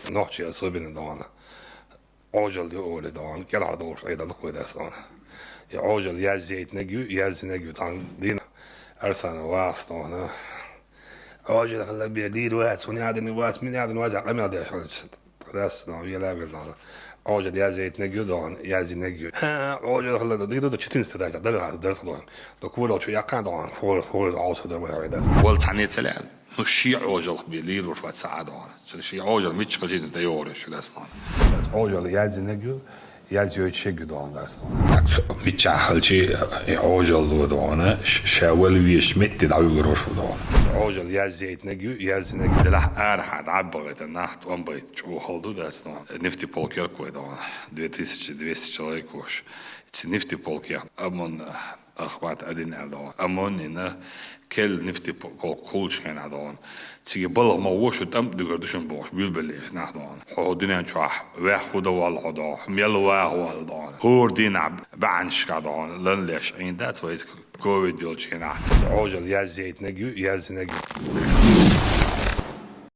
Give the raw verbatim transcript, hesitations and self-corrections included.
Нохчий особенно догӀана. Ӏожалла ю олий догӀана, кӀелхьардовлуш Ӏедал дукха вай дац догӀана. И Ӏожалла язъяйтинарг ю, язйинарг ю, цхьана дийнахь Арсанов вахас догӀана. Ӏожалла хилла бен лийр вац, хӀун яхьдина вац, мин яхьдина вац, къамел деш хилча. Дас догӀана, вела вел догӀана. Ӏожалла язъяйтинарг ю догӀана, язйинарг ю. ХӀа, Ӏожалла хилла, дийду до четырнадцать дач, дали хас, дарс догӀана. До курал чу яккхана догӀана, хурал, хурал Ӏовса дар вай дац. Вал цхьаьна цалаьл. Ну, ши Ӏожалла бен лийр вуш вац саӀа догӀана. Цу ши Ӏожалла мичча хилча дӀайогӀур ю ши дас догӀана. Ӏожалла язйинарг ю, язйойтуш ерг ю догӀана дас догӀана. Так, миччахь хилча, и Ӏожалло догӀана, ш-, ша вала везаш метте дӀавуьгур вуш ву догӀана. Ӏожалла язъяйтинарг ю, язйинарг ю. Делахь арахьа дӀабахийта нах тӀом байта чӀогӀа хала ду дас догӀана. Нефтеполк яр-кх вай догӀана. Две тысячи двести человек вуш. Цу нефтеполкех ОМОН Ахмат Адин аьлла догӀана. ОМОН-ина керла нефтеполк хулачу хенахь догӀана. Цига балха ма ву шу, тӀам а дуьгур ду шуна бохуш, буьйлабелла нах догӀана. Хьо хӀокху дуьнен чохь ваьхна хӀун дан воллу хьо догӀана, мел ваха воллу догӀана. ХӀора дийнахь баьӀанашкахь догӀана, лан леш Ӏийна дац вай ковид йолчу хенахь. Ӏожалла язъяйтинарг ю, язйинарг ю.